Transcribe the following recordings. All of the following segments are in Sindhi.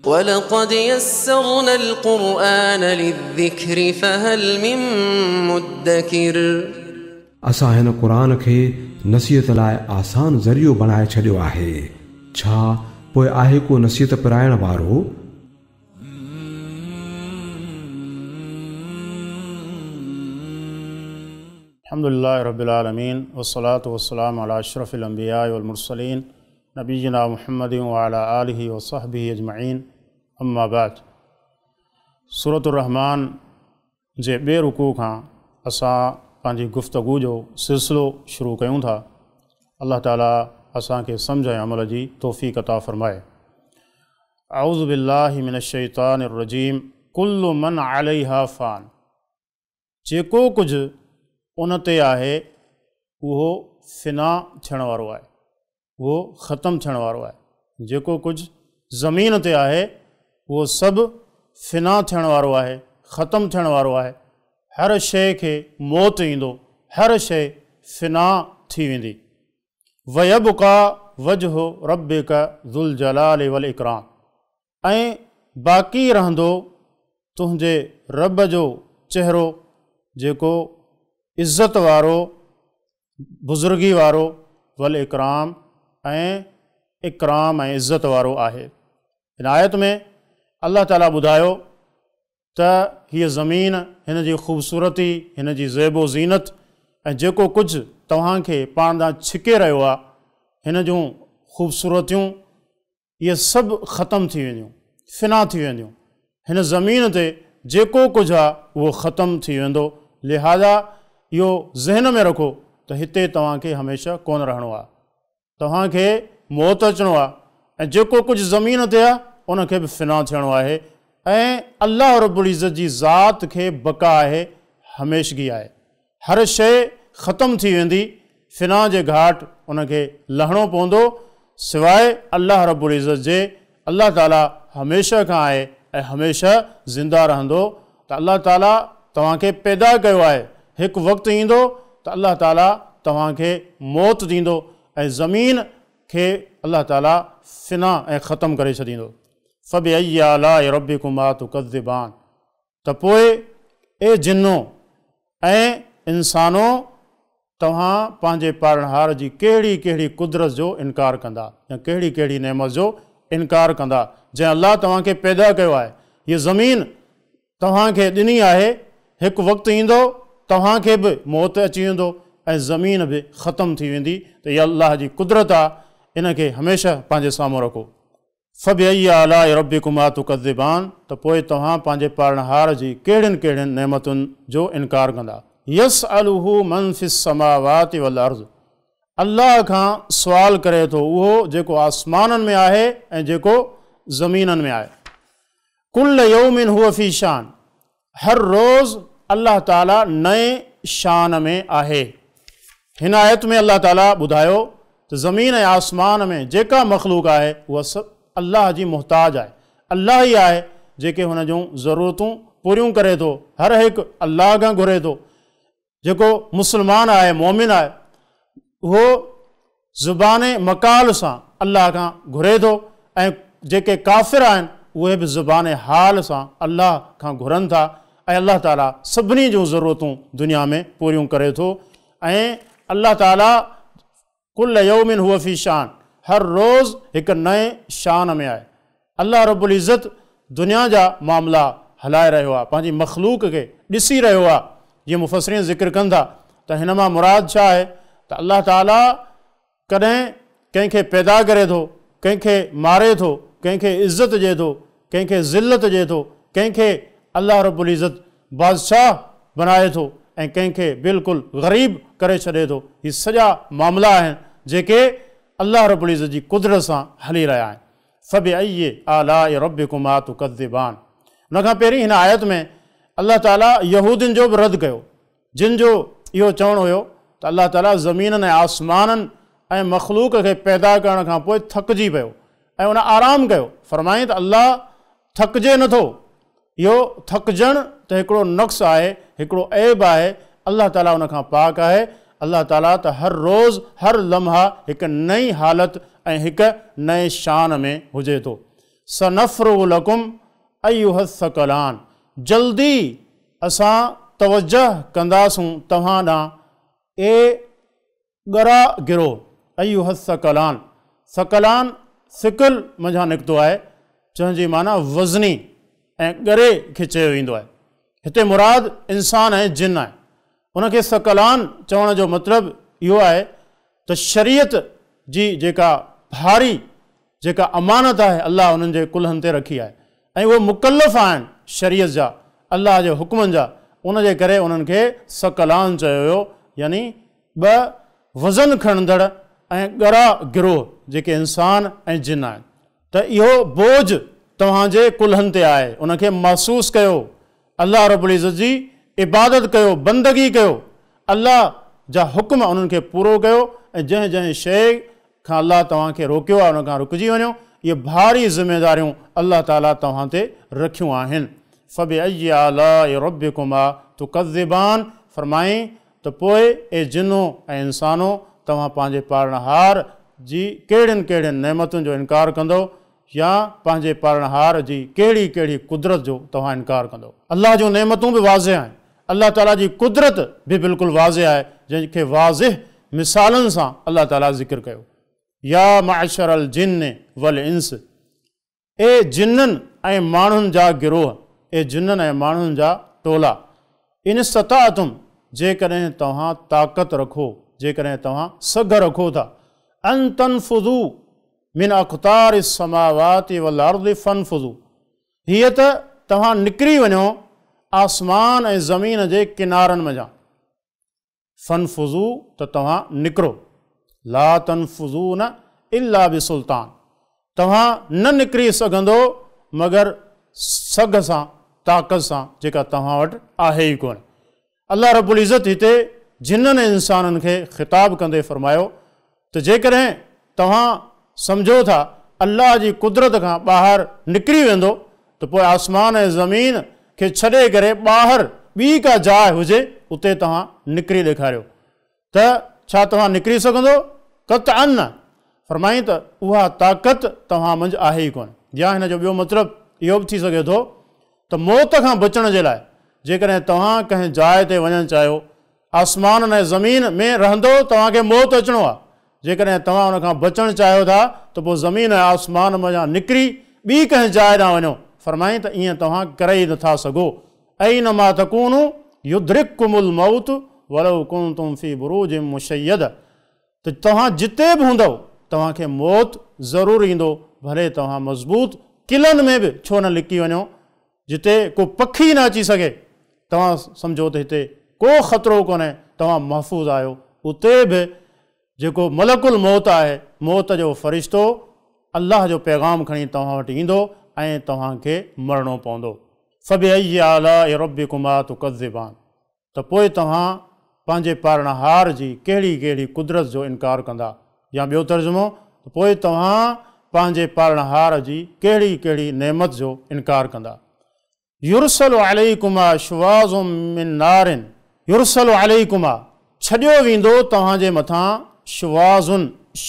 ولقد يسرنا القرآن للذكر فهل من مدكر. असां हिन क़ुर खे नसीहत लाइ आसान ज़रियो बणाए छॾियो आहे, छा पोइ आहे को नसीहत पराइण वारो? अल्हम्दुलिल्लाहि रब्बिल आलमीन वस्सलातु वस्सलामु अला अशरफिल अंबिया वल मुरसलीन नबीना मुहम्मद व अला आलिहि व सहबिहि अजमईन। अम्मा बाद। सूरत रहमान जे ॿिए रुकू खां असां पंहिंजी गुफ्तगू जो सिलसिलो शुरू कयूं था। अल्लाह ताला असांखे सम्झ ऐं अमल जी तौफ़ीक़ अता फ़रमाए। अऊज़ु बिल्लाहि मिनश शैतानिर रजीम। कुल्लु मन अलैहा फ़ान, जेको कुझु उन ते आहे उहो फ़िना थियण वारो आहे, उहो ख़तमु थियण वारो आहे। जेको कुझु ज़मीन ते आहे उहो सभु फ़िना थियण वारो आहे, ख़तमु थियण वारो आहे। हर शइ खे मौत ईंदो, हर शइ फ़िना थी वेंदी। वयबका वजह रब्बिक ज़ुल जलाल वल इकराम, ऐं बाक़ी रहंदो तुंहिंजे रब जो चेहरो जेको इज़त वारो, बुज़ुर्गी वारो, वल इकराम ऐं इकराम ऐं इज़त वारो आहे। हिन आयत में अल्लाह ताला ॿुधायो त हीअ ज़मीन, हिन जी ख़ूबसूरती, हिन जी ज़ेबो ज़ीनत ऐं जेको कुझु तव्हांखे पाण ॾांहुं छिके रहियो आहे, हिन जूं ख़ूबसूरतियूं इहे सभु ख़तमु थी वेंदियूं, फ़िना थी वेंदियूं। हिन ज़मीन ते जेको कुझु आहे उहो ख़तमु थी वेंदो। लिहाज़ा इहो ज़हन में रखो त हिते तव्हांखे हमेशह कोन रहणो आहे, तव्हांखे मौत अचिणो आहे ऐं जेको कुझु ज़मीन ते आहे उनखे बि फ़िना थियणो आहे। ऐं अल्लाह रब्बुल इज़्ज़त जी ज़ात खे बका आहे, हमेशगी आहे। हर शइ ख़तमु थी वेंदी, फ़िना जे घाट उनखे लहणो पवंदो, सिवाय अल्लाह रब्बुल इज़्ज़त जे। अल्लाह ताला हमेशह खां आहे ऐं हमेशह ज़िंदा रहंदो। त अल्लाह ताला तव्हांखे पैदा कयो आहे, हिकु वक़्तु ईंदो त अल्लाह ताला तव्हांखे मौत ॾींदो ऐं ज़मीन खे अल्लाह ताला फ़िना ऐं ख़तमु करे छॾींदो। फ़बिअय्यि आलाइ रब्बिकुमा तुकज़्ज़िबान, त पोइ ए जिनो ऐं इंसानो, तव्हां पंहिंजे पालणहार जी कहिड़ी कहिड़ी कुदरत जो इनकार कंदा या कहिड़ी कहिड़ी नेमत जो इनकार कंदा, जंहिं अल्लाह तव्हांखे पैदा कयो आहे, हीअ ज़मीन तव्हांखे ॾिनी आहे। हिकु वक़्तु ईंदो तव्हांखे बि मौत अची वेंदो ऐं ज़मीन बि ख़तमु थी वेंदी। त इहा अल्लाह जी कुदरत आहे, इनखे हमेशह पंहिंजे साम्हूं रखो। फ़बिअय्यि आलाइ रब्बिकुमा तुकज़्ज़िबान, त पोइ तव्हां पंहिंजे पालणहार जी कहिड़ियुनि कहिड़ियुनि नेमतुनि जो इनकार कंदा। यसअलुहु मन फ़िस समावाति वल अर्ज़, अल्लाह खां सुवाल करे थो उहो जेको आसमाननि में आहे ऐं जेको ज़मीननि में आहे। कुल्ल यौमिन हुव फ़ी शान, हर रोज़ अल्लाह ताला नए शान में आहे। हिन आयत में अल्लाह ताला ॿुधायो त ज़मीन ऐं आसमान में जेका मख़लूक आहे उहा सभु अल्लाह जी मोहताज आहे। अल्लाह ई आहे जेके हुन जूं ज़रूरतूं पूरियूं करे थो, हर हिकु अल्लाह खां घुरे थो। जेको मुस्लमान आहे, मोमिन आहे, उहो ज़ुबान मकाल सां अल्लाह खां घुरे थो ऐं जेके काफ़िर आहिनि उहे बि ज़ुबान हाल सां अल्लाह खां घुरनि था। ऐं अल्लाह ताला सभिनी जूं ज़रूरतूं दुनिया में पूरियूं करे थो। ऐं अल्लाह ताला कुल यौमिन हुव फ़ी शान, हर रोज़ हिकु नए शान में आहे। अल्लाह रब्बुल इज़्ज़त दुनिया जा मामला हलाए रहियो आहे, पंहिंजी मख़लूक खे ॾिसी रहियो आहे। जीअं मुफ़स्सिरीन ज़िक्र कनि था त हिन मां मुराद छा आहे त अल्लाह ताला कॾहिं कंहिंखे पैदा करे थो, कंहिंखे मारे थो, कंहिंखे इज़त ॾिए थो, कंहिंखे ज़िलत ॾिए थो, कंहिंखे अल्लाह रब्बुल इज़्ज़त बादशाह बनाए थो ऐं कंहिंखे बिल्कुलु ग़रीब करे छॾे थो। हीअ सॼा मामला आहिनि जेके अल्लाह रब्बुल इज़्ज़त जी कुदरत सां हली रहिया आहिनि। फ़बिअय्यि आलाइ रब्बिकुमा तुकज़्ज़िबान। उन खां पहिरीं हिन आयत में अल्लाह ताला यहूदियुनि जो बि रद्द कयो, जिन जो इहो चवणु हुयो त अल्लाह ताला ज़मीननि ऐं आसमाननि ऐं मख़लूक खे पैदा करण खां पोइ थकिजी पियो ऐं उन आराम कयो। फरमाई त अल्लाह थकिजे नथो, इहो थकिजणु त हिकिड़ो नुक़्स आहे, हिकिड़ो ऐब आहे। अल्लाह ताला उन खां पाक आहे। अल्लाह ताला त हर रोज़ हर लम्हा हिकु नई हालत ऐं हिकु नए शान में हुजे थो। سنفرغ لڪم ايها الثقلان جلدي اسان توجه ڪنداسون توهان ڏانهن اي ڳرا گروهه، ايها الثقلان، ثقلان ثقل منجهان نڪتو آهي، جنهن جي معنيٰ وزني ۽ ڳري کي چيو ويندو آهي. هتي مراد انسان ۽ جن آهي. ان کي ثقلان چوڻ جو مطلب اهو آهي ته شريعت جي جيڪا ڀاري جيڪا امانت آهي الله انهن جي ڪلهن تي رکي آهي ۽ اهي مڪلف آهن شريعت جا، الله جي حڪمن جا، ان جي ڪري انهن کي ثقلان چيو ويو يعني ٻه وزن کڻندڙ ۽ ڳرا گروهه جيڪي انسان ۽ جن آهن ته اهو بوجه توهان جي ڪلهن تي آهي ان کي محسوس ڪيو، الله رب العزت جي عبادت ڪيو، بندگي ڪيو، الله جا حڪم انهن کي پورو ڪيو ۽ جنهن جنهن شيء کان الله توهان کي روڪيو آهي ان کان رڪجي وڃو، اهي ڀاري ذميداريون الله تعالي توهان تي رکيون آهن. فبأي آلاء ربڪما تڪذبان فرمائين ته پوء اي جنو ۽ انسانو! توهان پنهنجي پالڻهار جي ڪهڙين ڪهڙين نعمتن جو انڪار ڪندؤ يا پنهنجي پالڻهار جي ڪهڙي ڪهڙي قدرت جو توهان انڪار ڪندؤ؟ الله جون نعمتون به واضح آهن، الله تعاليٰ جي قدرت به بلڪل واضح آهي، جنهن کي واضح مثالن سان الله تعاليٰ ذڪر ڪيو. يا معشر الجن والانس اي جنن ۽ ماڻهن جا گروهه، اي جنن ۽ ماڻهن جا ٽولا، ان استطعتم جيڪڏهن توهان طاقت رکو، جيڪڏهن توهان سگهه رکو ٿا، ان تنفذوا من اقطار السماوات والارض فانفذوا هيء ته توهان نڪري وڃو آسمان ۽ زمين جي ڪنارن منجهان. فانفذوا ته توهان نڪرو، لا تنفذون الا بسلطان توهان نه نڪري سگهندو مگر سگهه سان، طاقت سان، جيڪا توهان وٽ آهي ئي ڪونه. الله رب العزت هتي جنن ۽ انسانن کي خطاب ڪندي فرمايو ته جيڪڏهن توهان سمجهو ٿا الله جي قدرت کان ٻاهر نڪري ويندو ته پوء آسمان ۽ زمين کي ڇڏي ڪري ٻاهر ٻي ڪا جاء هجي اتي توهان نڪري ڏيکاريو ته ڇا توهان نڪري سگهندو؟ قطعاً نه! فرمائين ته اها طاقت توهان منجهه آهي ئي ڪونه. يا هن جو ٻيو مطلب اهو به ٿي سگهي ٿو ته موت کان بچڻ جي لاء جيڪڏهن توهان ڪنهن جاء تي وڃڻ چاهيو آسمان ۽ زمين ۾ رهندو توهان کي موت اچڻو آهي. جيڪڏهن توهان ان کان بچڻ چاهيو ٿا ته پوء زمين ۽ آسمان منجهان نڪري ٻي ڪنهن جاء ڏانهن وڃو. فرمائين ته ائين توهان ڪري ئي نٿا سگهو. اينما تڪونوا يدرڪڪم الموت ولو ڪنتم في بروج مشيده ته توهان جتي به هوندؤ توهان کي موت ضرور ايندو ڀلي توهان مضبوط قلعن ۾ به ڇو نه لڪي وڃو جتي ڪو پکي نه اچي سگهي، توهان سمجهو ته هتي ڪو خطرو ڪونهي، توهان محفوظ آهيو، اتي به جيڪو ملڪ الموت آهي، موت جو فرشتو، الله جو پيغام کڻي توهان وٽ ايندو ۽ توهان کي مرڻو پوندو. فبأي آلاء ربڪما تڪذبان ته پوء توهان پنهنجي پالڻهار جي ڪهڙي ڪهڙي قدرت جو انڪار ڪندا؟ يا ٻيو ترجمو ته پوء توهان پنهنجي پالڻهار جي ڪهڙي ڪهڙي نعمت جو انڪار ڪندا؟ يرسل عليڪما شواظ من نار يرسل عليڪما ڇڏيو ويندو توهان جي مٿان شواظ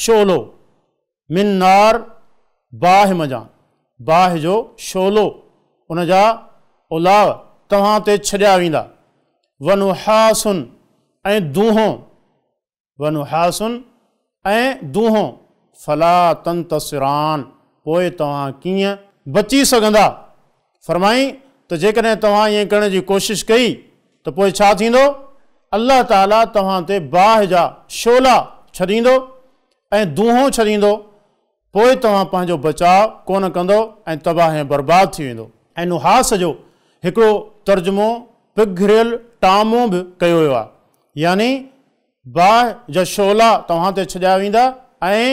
شعلو من نار، باهه منجهان، باهه جو شعلو، ان جا الاء توهان تي ڇڏيا ويندا، ونحاس ۽ دونهون، ونحاس ۽ دونهون، فلا تنتصران، پوء توهان ڪيئن بچي سگهندا؟ فرمائين ته جيڪڏهن توهان ائين ڪرڻ جي ڪوشش ڪئي ته پوء ڇا ٿيندو؟ الله تعاليٰ توهان تي باهه جا شعلا ڇڏيندو ۽ دونهون ڇڏيندو، پوء توهان پنهنجو بچاء ڪونه ڪندؤ ۽ تباهه ۽ برباد ٿي ويندؤ. ۽ نحاس جو هڪڙو ترجمو پگهريل ٽامو به ڪيو ويو آهي، يعني باهه جا شعلا توهان تي ڇڏيا ويندا ۽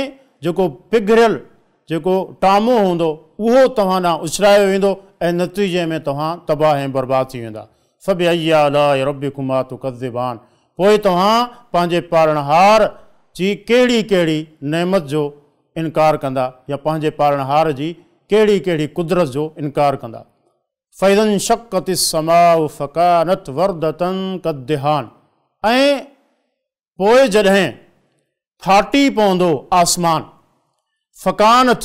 جيڪو پگهريل جيڪو ٽامو هوندو اهو توهان ڏانهن اڇلايو ويندو ۽ نتيجي ۾ توهان تباهه ۽ برباد ٿي ويندا. فبأي آلاء ربڪما تڪذبان پوء توهان پنهنجي پالڻهار جي ڪهڙي ڪهڙي نعمت جو انڪار ڪندا يا پنهنجي پالڻهار جي ڪهڙي ڪهڙي قدرت جو انڪار ڪندا. فاذا انشقت السماء فڪانت وردة ڪالدهان ۽ پوء جڏهن ڦاٽي پوندو آسمان، فڪانت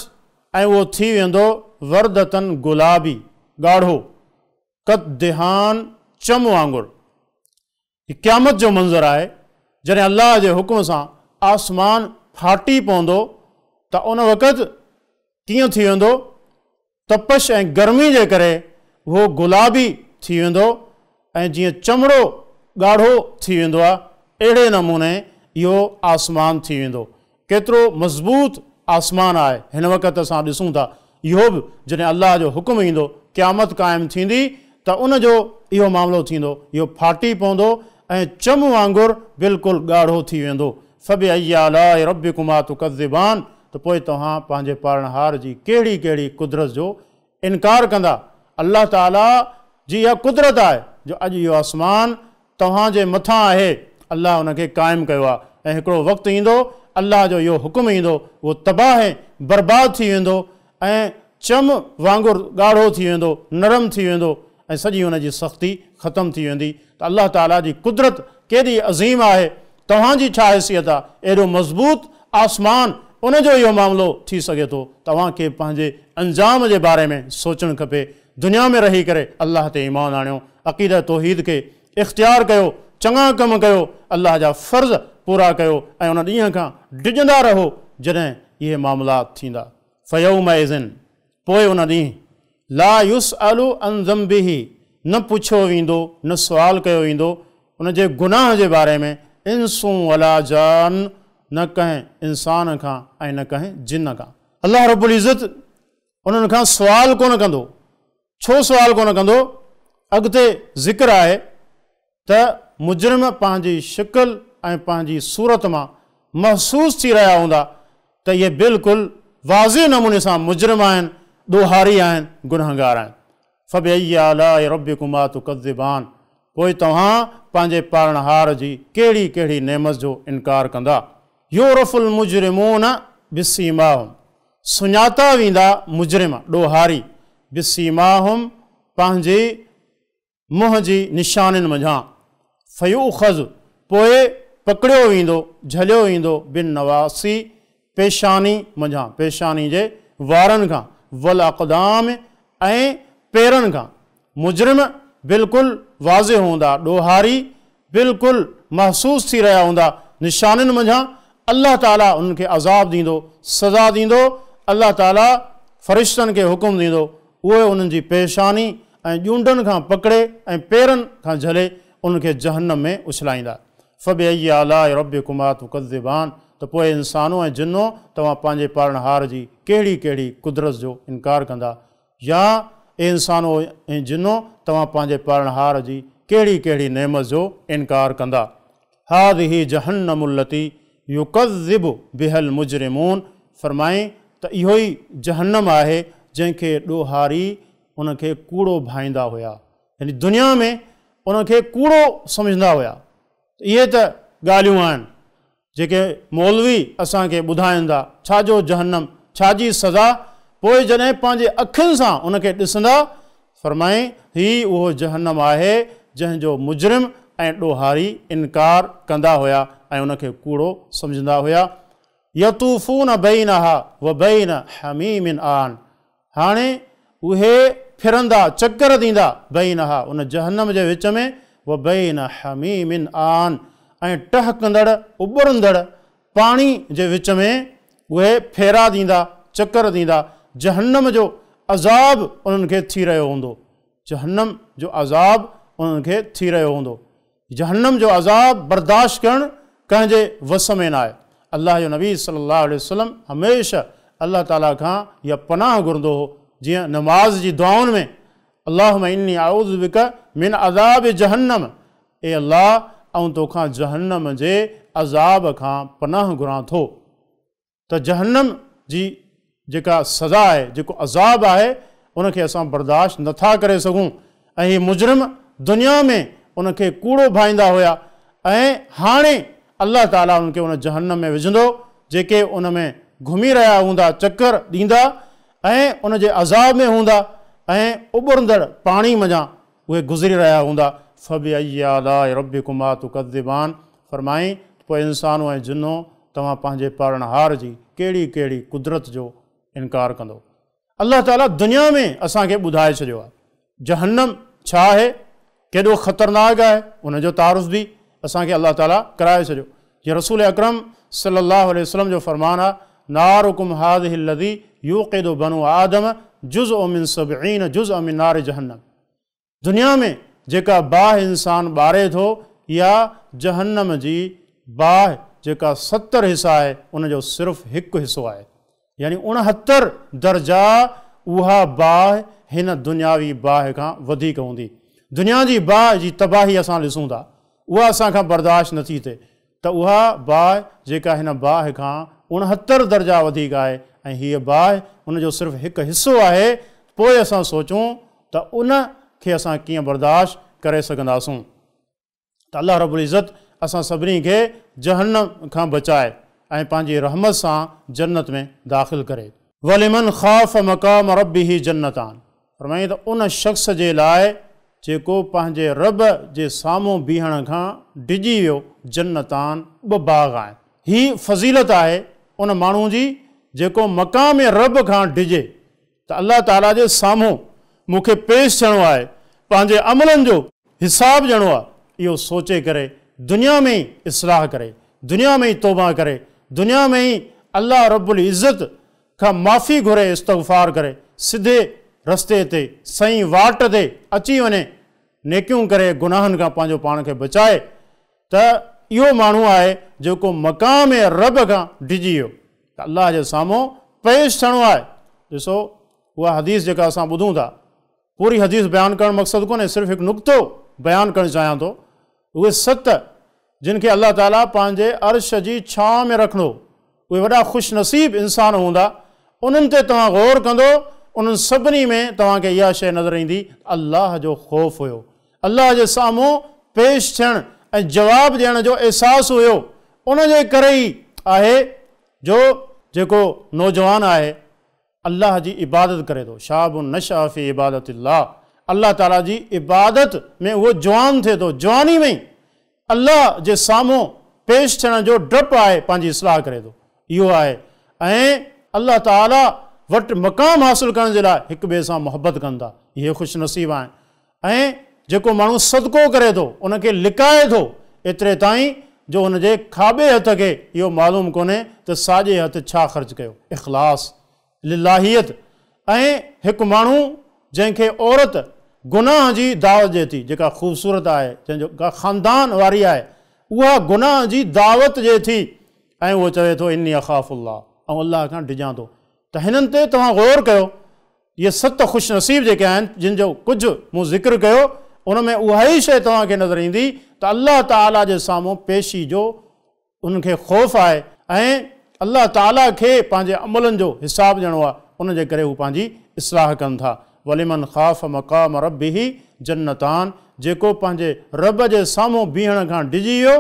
۽ اهو ٿي ويندو وردة گلابي، ڳاڙهو، ڪالدهان، چم وانگر. هي قيامت جو منظر آهي، جڏهن الله جي حڪم سان آسمان ڦاٽي پوندو ته ان وقت ڪيئن ٿي ويندو؟ تپش ۽ گرمي جي ڪري اهو گلابي ٿي ويندو ۽ جيئن چمڙو ڳاڙهو ٿي ويندو آهي اهڙي نموني اهو آسمان ٿي ويندو. ڪيترو مضبوط آسمان آهي هن وقت اسان ڏسون ٿا اهو به جڏهن الله جو حڪم ايندو قيامت قائم ٿيندي ته ان جو اهو معاملو ٿيندو اهو ڦاٽي پوندو ۽ چم وانگر بلڪل ڳاڙهو ٿي ويندو. فبأي آلاء ربڪما تڪذبان ته پوء توهان پنهنجي پالڻهار جي ڪهڙي ڪهڙي قدرت جو انڪار ڪندا؟ الله تعاليٰ جي اها قدرت آهي جو اڄ اهو آسمان توهان جي مٿان آهي، الله ان کي قائم ڪيو آهي ۽ هڪڙو وقت ايندو الله جو اهو حڪم ايندو اهو تباهه ۽ برباد ٿي ويندو ۽ چم وانگر ڳاڙهو ٿي ويندو، نرم ٿي ويندو ۽ سڄي ان جي سختي ختم ٿي ويندي ته الله تعاليٰ جي قدرت ڪيڏي عظيم آهي، توهان جي ڇا حيثيت آهي، ايڏو مضبوط آسمان ان جو اهو معاملو ٿي سگهي ٿو، توهان کي پنهنجي انجام جي باري ۾ سوچڻ کپي، دنيا ۾ رهي ڪري الله تي ايمان آڻيو، عقيده توحيد کي اختيار ڪيو، چڱا ڪم ڪيو، الله جا فرض پورا ڪيو ۽ ان ڏينهن کان ڊڄندا رهو جڏهن اهي معاملات ٿيندا. فيومئذ پوء ان ڏينهن، لا يسأل عن ذنبه نه پڇيو ويندو، نه سوال ڪيو ويندو ان جي گناهه جي باري ۾، انس ولا جان نه ڪنهن انسان کان ۽ نه ڪنهن جن کان. الله رب العزت انهن کان سوال ڪونه ڪندو. ڇو سوال ڪونه ڪندو؟ اڳتي ذڪر آهي ته مجرم پنهنجي شڪل ۽ پنهنجي صورت مان محسوس ٿي رهيا هوندا ته اهي بلڪل واضح نموني سان مجرم آهن، ڏوهاري آهن، گنهگار آهن. فبأي آلاء ربڪما تڪذبان پوء توهان پنهنجي پالڻهار جي ڪهڙي ڪهڙي نعمت جو انڪار ڪندا؟ يعرف المجرمون بسيماهم سڃاتا ويندا مجرم، ڏوهاري، بسيماهم پنهنجي منهن جي نشانين منجهان، فيؤخذ پوء پڪڙيو ويندو، جهليو ويندو، بالنواصي پيشاني منجهان، پيشاني جي وارن کان، والاقدام ۽ پيرن کان، مجرم بلڪل واضح هوندا، ڏوهاري بلڪل محسوس ٿي رهيا هوندا، نشانين منجهان، الله تعاليٰ انهن کي عذاب ڏيندو، سزا ڏيندو، الله تعاليٰ فرشتن کي حڪم ڏيندو، اهي انهن جي پيشاني ۽ ڄونڊن کان پڪڙي ۽ پيرن کان جهلي انهن کي جهنم ۾ اڇلائيندا. فبأي آلاء ربڪما تڪذبان ته پوء انسانو ۽ جنو توهان پنهنجي پالڻهار جي ڪهڙي ڪهڙي قدرت جو انڪار ڪندا؟ يا اي انسانو ۽ جنو توهان پنهنجي پالڻهار جي ڪهڙي ڪهڙي نعمت جو انڪار ڪندا؟ هذه جهنم التي يڪذب بها المجرمون فرمائين ته اهو ئي جهنم آهي جنهن کي ڏوهاري ان کي ڪوڙو ڀائيندا هيا يعني دنيا ۾ ان کي ڪوڙو سمجهندا هيا ته اهي ته ڳالهيون آهن جيڪي مولوي اسان کي ٻڌائين ٿا ڇا جو جهنم ڇا جي سزا پوء جڏهن پنهنجي اکين سان ان کي ڏسندا فرمائين هي اهو جهنم آهي جنهن جو مجرم ۽ ڏوهاري انڪار ڪندا هيا ۽ ان کي ڪوڙو سمجهندا هيا. يطوفون بينها وبين حميم آن هاڻي اهي ڦرندا، چڪر ڏيندا، بينها ان جهنم جي وچ ۾، وبين حميم آن ۽ ٽهڪندڙ، اٻرندڙ، پاڻي جي وچ ۾ اهي ڦيرا ڏيندا، چڪر ڏيندا، جهنم جو عذاب انهن کي ٿي رهيو هوندو، جهنم جو عذاب انهن کي ٿي رهيو هوندو. جهنم جو عذاب برداشت ڪرڻ ڪنهن جي وس ۾ ناهي. الله جو نبي صلي الله عليه وسلم هميشه الله تعالي کان اها پناهه گهرندو هو جيئن نماز جي دعائن ۾ اللهم اني اعوذ بک من عذاب جهنم اي الله آئون توکان جهنم جي عذاب کان پناهه گهران ٿو. ته جهنم جي جيڪا سزا آهي، جيڪو عذاب آهي، ان کي اسان برداشت نه ٿا ڪري سگهون ۽ هي مجرم دنيا ۾ ان کي ڪوڙو ڀائيندا هيا ۽ هاڻي الله تعاليٰ انهن کي ان جهنم ۾ وجهندو جيڪي ان ۾ گهمي رهيا هوندا، چڪر ڏيندا ۽ ان جي عذاب ۾ هوندا ۽ اٻرندڙ پاڻي منجهان اهي گذري رهيا هوندا، فبأي آلاء ربڪما تڪذبان، فرمائين ته پوء انسانو ۽ جنو توهان پنهنجي پالڻهار جي ڪهڙي ڪهڙي قدرت جو انڪار ڪندؤ. الله تعاليٰ دنيا ۾ اسان کي ٻڌائي ڇڏيو آهي جهنم ڇا آهي، ڪيڏو خطرناڪ آهي، ان جو تعارف به اسان کي الله تعاليٰ ڪرائي ڇڏيو. جيئن رسول اڪرم صلي الله عليه وسلم جو فرمان آهي، نارڪم هذه الذي يوقد بنو آدم جزء من سبعين جزء من نار جهنم. دنيا ۾ جيڪا باهه انسان ٻاري ٿو اها جهنم جي باهه جيڪا 70 حصا آهي ان جو صرف هڪ حصو آهي. يعني 69 درجا اها باهه هن دنياوي باهه کان وڌيڪ هوندي. دنيا جي باهه جي تباهي اسان ڏسون ٿا اها اسان کان برداشت نٿي ٿئي ته اها باهه جيڪا هن باهه کان 69 درجا وڌيڪ آهي ۽ هيء باهه ان جو صرف هڪ حصو آهي، پوء اسان سوچون ته ان کي اسان ڪيئن برداشت ڪري سگهنداسون. ته الله رب العزت اسان سڀني کي جهنم کان بچائي ۽ پنهنجي رحمت سان جنت ۾ داخل ڪري. ولمن خاف مقام ربه جنتان فرمائين ته ان شخص جي لاء جيڪو پنهنجي رب جي سامهون بيهڻ کان ڊڄي ويو جنتان ٻه باغ آهن. هي فضيلت آهي ان ماڻهو جي جيڪو مقام رب کان ڊڄي ته الله تعاليٰ جي سامهون مون کي پيش ٿيڻو آهي، پنهنجي عملن جو حساب ڏيڻو آهي، اهو سوچي ڪري دنيا ۾ ئي اصلاح ڪري، دنيا ۾ ئي توبه ڪري، دنيا ۾ ئي الله رب العزت کان معافي گهري استغفار ڪري، سڌي رستي تي، سئين واٽ تي اچي وڃي، نيڪيون ڪري گناهن کان پنهنجو پاڻ کي بچائي ته اهو ماڻهو آهي جيڪو مقام رب کان ڊڄي ويو ته الله جي سامهون پيش ٿيڻو آهي. ڏسو اها حديث جيڪا اسان ٻڌون ٿا، پوري حديث بيان ڪرڻ مقصد ڪونهي، صرف هڪ نقطو بيان ڪرڻ چاهيان ٿو. اهي ست جن کي الله تعاليٰ پنهنجي عرش جي ڇانو ۾ رکندو، اهي وڏا خوش نصيب انسان هوندا، انهن تي توهان غور ڪندو، انهن سڀني ۾ توهان کي اها شيء نظر ايندي ته الله جو خوف هيو، الله جي سامهون پيش ٿيڻ ۽ جواب ڏيڻ جو احساس هيو، ان جي ڪري ئي آهي جو جيڪو نوجوان آهي الله جي عبادت ڪري ٿو، شاب نشأ في عبادت الله، الله تعاليٰ جي عبادت ۾ اهو جوان ٿئي ٿو، جواني ۾ ئي الله جي سامهون پيش ٿيڻ جو ڊپ آهي، پنهنجي اصلاح ڪري ٿو، اهو آهي ۽ الله تعاليٰ وٽ مقام حاصل ڪرڻ جي لاء هڪ ٻئي سان محبت ڪن ٿا، اهي خوش نصيب آهن ۽ جيڪو ماڻهو صدقو ڪري ٿو ان کي لڪائي ٿو ايتري تائين جو ان جي کاٻي هٿ کي اهو معلوم ڪونهي ته ساڄي هٿ ڇا خرچ ڪيو. اخلاص، للاهيت ۽ هڪ ماڻهو جنهن کي عورت گناهه جي دعوت ڏئي ٿي جيڪا خوبصورت آهي جنهن جو ڪا خاندان واري آهي اها گناهه جي دعوت ڏئي ٿي ۽ اهو چوي ٿو اني اخاف الله آئون الله کان ڊڄان ٿو ته هنن تي توهان غور ڪيو. اهي ست خوش نصيب جيڪي آهن جن جو ڪجهه مون ذڪر ڪيو ان ۾ اها ئي شيء توهان کي نظر ايندي ته الله تعاليٰ جي سامهون پيشي جو انهن کي خوف آهي ۽ الله تعاليٰ کي پنهنجي عملن جو حساب ڏيڻو آهي ان جي ڪري هو پنهنجي اصلاح ڪن ٿا. ولمن خاف مقام ربه جنتان جيڪو پنهنجي رب جي سامهون بيهڻ کان ڊڄي ويو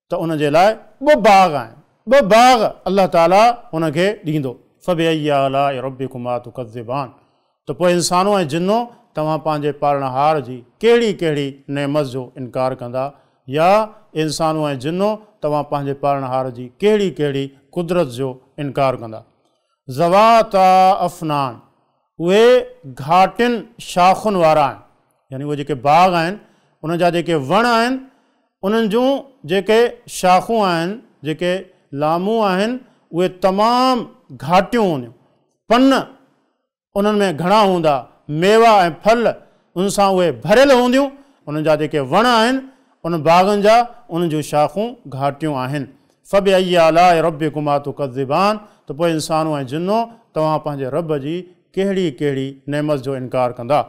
ته ان جي لاء ٻه باغ آهن، ٻه باغ الله تعاليٰ ان کي ڏيندو. فبأي آلاء ربڪما تڪذبان ته پوء انسانو ۽ جنو توهان پنهنجي پالڻهار جي ڪهڙي ڪهڙي نعمت جو انڪار ڪندا يا انسانو ۽ جنو توهان پنهنجي پالڻهار جي ڪهڙي ڪهڙي قدرت جو انڪار ڪندا. ذواتا افنان اهي گهاٽين شاخن وارا آهن يعني اهي جيڪي باغ آهن انهن جا جيڪي وڻ آهن انهن جون جيڪي شاخون آهن، جيڪي لامون آهن، اهي تمام گهاٽيون هونديون. پن انهن ۾ گهڻا هوندا، ميوا ۽ ڦل ان سان اهي ڀريل هونديون. انهن جا جيڪي وڻ آهن، ان باغن جا، انهن جون شاخون گهاٽيون آهن. فبأي آلاء ربڪما تڪذبان ته پوء انسانو ۽ جنو توهان پنهنجي رب جي ڪهڙي ڪهڙي نعمت جو انڪار ڪندا؟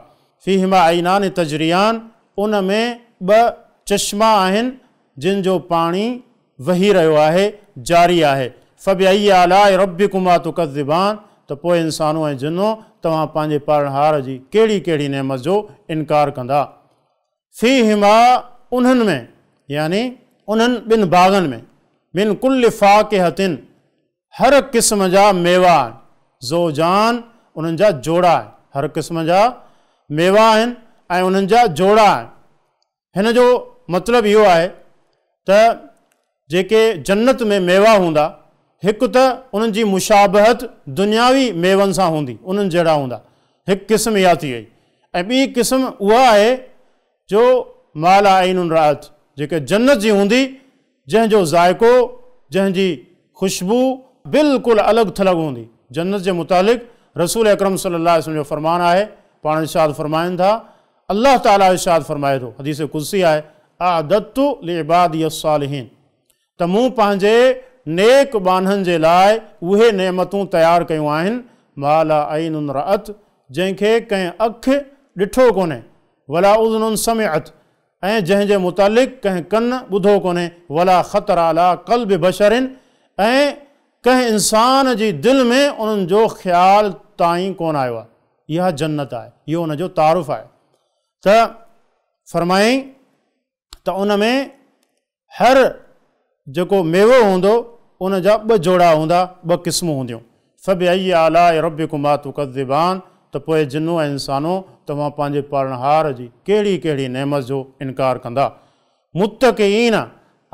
فيهما عينان تجريان ان ۾ ٻه چشما آهن جن جو پاڻي وهي رهيو آهي، جاري آهي. فبأي آلاء ربڪما تڪذبان ته پوء انسانو ۽ جنو توهان پنهنجي پالڻهار جي ڪهڙي ڪهڙي نعمت جو انڪار ڪندا؟ فيهما انهن ۾، يعني انهن ٻن باغن ۾، من ڪل فاڪهة هر قسم جا ميوا آهن، زوجان انهن جا جوڙا آهن، هر قسم جا ميوا آهن ۽ انهن جا جوڙا آهن. هن جو مطلب اهو آهي ته جيڪي جنت ۾ ميوا هوندا، هڪ ته انهن جي مشابهت دنياوي ميون سان هوندي، انهن جهڙا هوندا، هڪ قسم اها ٿي وئي ۽ ٻي قسم اها آهي جو ما لا عين رات جيڪا جنت جي هوندي، جنهن جو ذائقو، جنهن جي خوشبو بلڪل الڳ ٿلڳ هوندي. جنت جي متعلق رسول اڪرم صلي الله عليه وسلم جو فرمان آهي، پاڻ ارشاد فرمائن ٿا، الله تعاليٰ ارشاد فرمائي ٿو، حديث قدسي آهي، اعددت لعبادي الصالحين، ته مون پنهنجي نيڪ ٻانهن جي لاء اهي نعمتون تيار ڪيون آهن، ما لا عين رأت، جنهن کي ڪنهن اک ڏٺو ڪونهي، ولا اذن سمعت، ۽ جنهن جي متعلق ڪنهن ڪن ٻڌو ڪونهي، ولا خطر علي قلب بشر، ۽ ڪنهن انسان جي دل ۾ انهن جو خيال تائين ڪونه آيو آهي. اها جنت آهي، اهو ان جو تعارف آهي. ته فرمايائين ته ان ۾ هر جيڪو ميوو هوندو ان جا ٻه جوڙا هوندا، ٻه قسمون هونديون. فبأي آلاء ربڪما تڪذبان، ته پوء جنو ۽ انسانو توهان پنهنجي پالڻهار جي ڪهڙي ڪهڙي نعمت جو انڪار ڪندا؟ متڪئين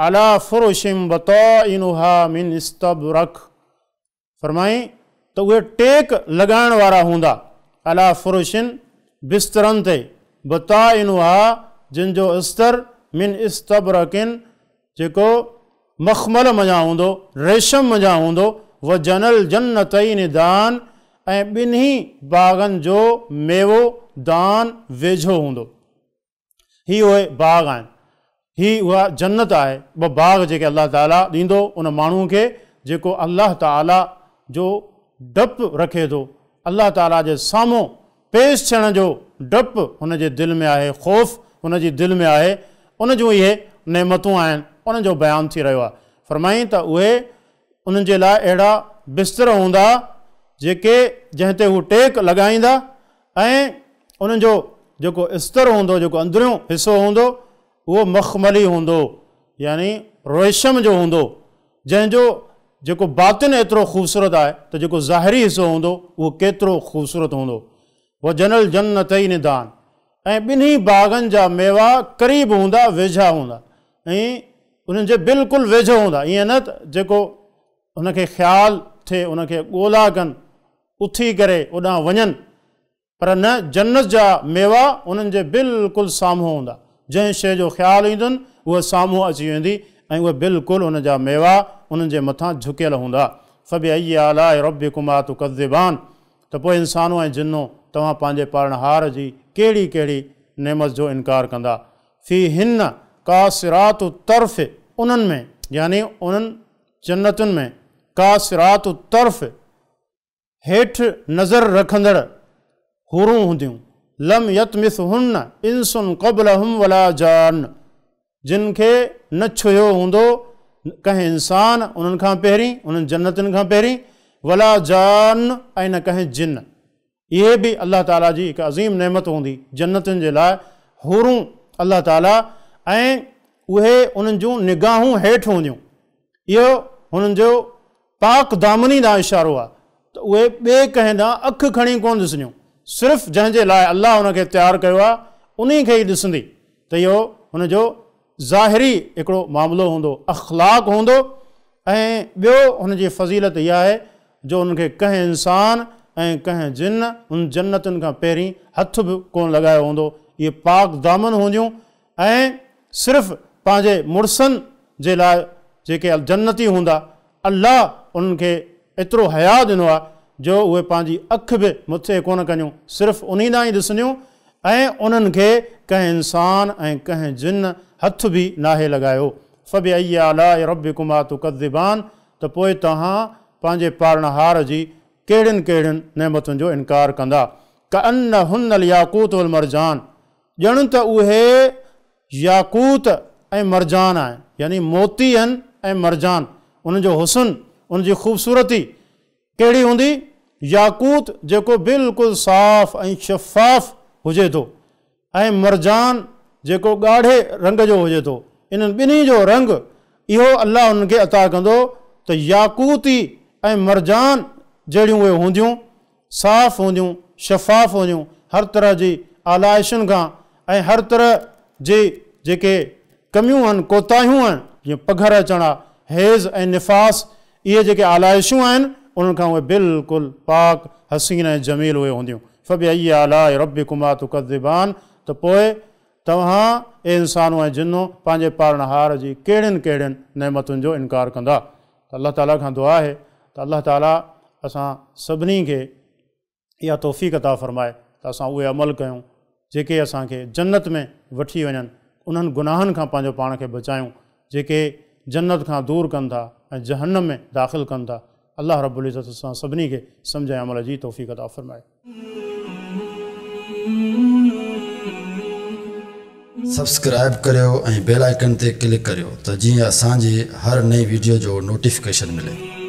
علي فرش بطائنها من استبرق، فرمائين ته اهي ٽيڪ لڳائڻ وارا هوندا، عليٰ فرش بسترن تي، بطائنها جن جو استر، من استبرق جيڪو مخمل منجهان هوندو، ريشم منجهان هوندو، وجني الجنتين دان ۽ ٻنهي باغن جو ميوو دان ويجهو هوندو. هي اهي باغ آهن، هي اها جنت آهي، ٻه باغ جيڪي الله تعاليٰ ڏيندو ان ماڻهوء کي جيڪو الله تعاليٰ جو ڊپ رکي ٿو، الله تعاليٰ جي سامهون پيش ٿيڻ جو ڊپ هن جي دل ۾ آهي، خوف هن جي دل ۾ آهي، ان جون اهي نعمتون آهن، انهن جو بيان ٿي رهيو آهي. فرمائين ته اهي انهن جي لاء اهڙا بستر هوندا جيڪي جنهن تي هو ٽيڪ لڳائيندا ۽ انهن جو جيڪو استر هوندو، جيڪو اندريون حصو هوندو، اهو مخملي هوندو، يعني ريشم جو هوندو، جنهن جو جيڪو باطن ايترو خوبصورت آهي ته جيڪو ظاهري حصو هوندو اهو ڪيترو خوبصورت هوندو. وجني الجنتين دان، ۽ ٻنهي باغن جا ميوا قريب هوندا، ويجها هوندا، ۽ انهن جي بلڪل ويجهو هوندا، ائين نه ته جيڪو هن کي خيال ٿئي ان کي ڳولا ڪن، اٿي ڪري اوڏانهن وڃن، پر نه، جنت جا ميوا انهن جي بلڪل سامهون هوندا، جنهن شيء جو خيال ايندن اها سامهون اچي ويندي ۽ اهي بلڪل ان جا ميوا انهن جي مٿان جهڪيل هوندا. فبأي آلاء ربڪما تڪذبان، ته پوء انسانو ۽ جنو توهان پنهنجي پالڻهار جي ڪهڙي ڪهڙي نعمت جو انڪار ڪندا؟ فيهن قاصرات الطرف، انهن ۾، يعني انهن جنتن ۾، قاصرات الطرف، هيٺ نظر رکندڙ حورون هونديون، لم يطمثهن انس قبلهم ولا جان، جن کي نه ڇهيو هوندو ڪنهن انسان انهن کان پهرين، انهن جنتن کان پهرين، ولا جان ۽ نه ڪنهن جن. اهي به الله تعاليٰ جي هڪ عظيم نعمت هوندي جنتن جي لاء حورون الله تعاليٰ ۽ اهي انهن جون نگاهون هيٺ هونديون. اهو هنن جو پاڪ دامني ڏانهن اشارو آهي ته اهي ٻئي ڪنهن ڏانهن اک کڻي ڪونه ڏسنديون، صرف جنهن جي لاء الله ان کي تيار ڪيو آهي انهي کي ئي ڏسندي ته اهو هن جو ظاهري هڪڙو معاملو هوندو، اخلاق هوندو ۽ ٻيو هن جي فضيلت اها آهي جو انهن کي ڪنهن انسان ۽ ڪنهن جن ان جنتن کان پهرين هٿ به ڪونه لڳايو هوندو، اهي پاڪ دامن هونديون ۽ صرف پنهنجي مڙسن جي لاء جيڪي جنتي هوندا، الله انهن کي ايترو حياء ڏنو آهي جو اهي پنهنجي اک به مٿي ڪونه ڪنديون، صرف انهي ڏانهن ئي ڏسنديون ۽ انهن کي ڪنهن انسان ۽ ڪنهن جن هٿ به ناهي لڳايو. فبأي آلاء ربڪما تڪذبان، ته پوء توهان پنهنجي پالڻهار جي ڪهڙين ڪهڙين نعمتن جو انڪار ڪندا؟ ڪأنهن الياقوت والمرجان، ڄڻ ته اهي ياقوت ۽ مرجان آهن، يعني موتي آهن ۽ مرجان، انهن جو حسن، ان جي خوبصورتي ڪهڙي هوندي؟ ياقوت جيڪو بلڪل صاف ۽ شفاف هجي ٿو ۽ مرجان جيڪو ڳاڙهي رنگ جو هجي ٿو، انهن ٻنهي جو رنگ اهو الله انهن کي عطا ڪندو ته ياقوتي ۽ مرجان جهڙيون اهي هونديون، صاف هونديون، شفاف هونديون، هر طرح جي آلائشن کان ۽ هر طرح جي جيڪي ڪميون آهن، ڪوتاهيون آهن، جيئن پگهر اچڻ آ، حيض ۽ نفاس، اهي جيڪي آلائشون آهن انهن کان اهي بلڪل پاڪ، حسين ۽ جميل اهي هونديون. فبأي آلاء ربڪما تڪذبان ته پوء توهان، اي انسانو ۽ جنو، پنهنجي پالڻهار جي ڪهڙين ڪهڙين نعمتن جو انڪار ڪندا؟ ته الله تعاليٰ کان دعا آهي ته الله تعاليٰ اسان سڀني کي اها توفيق عطا فرمائي ته اسان اهي عمل ڪيون جيڪي اسان کي جنت ۾ وٺي وڃن، انهن گناهن کان پنهنجو پاڻ کي بچايون جيڪي جنت کان دور ڪن ٿا ۽ جهنم ۾ داخل ڪن ٿا. الله رب العزت اسان سڀني کي سمجهه ۽ عمل جي توفيق عطا فرمائي. سبسڪرائيب ڪريو ۽ بيل آئيڪن تي ڪلڪ ڪريو ته جيئن اسان جي هر نئين وڊيو جو نوٽيفڪيشن ملي.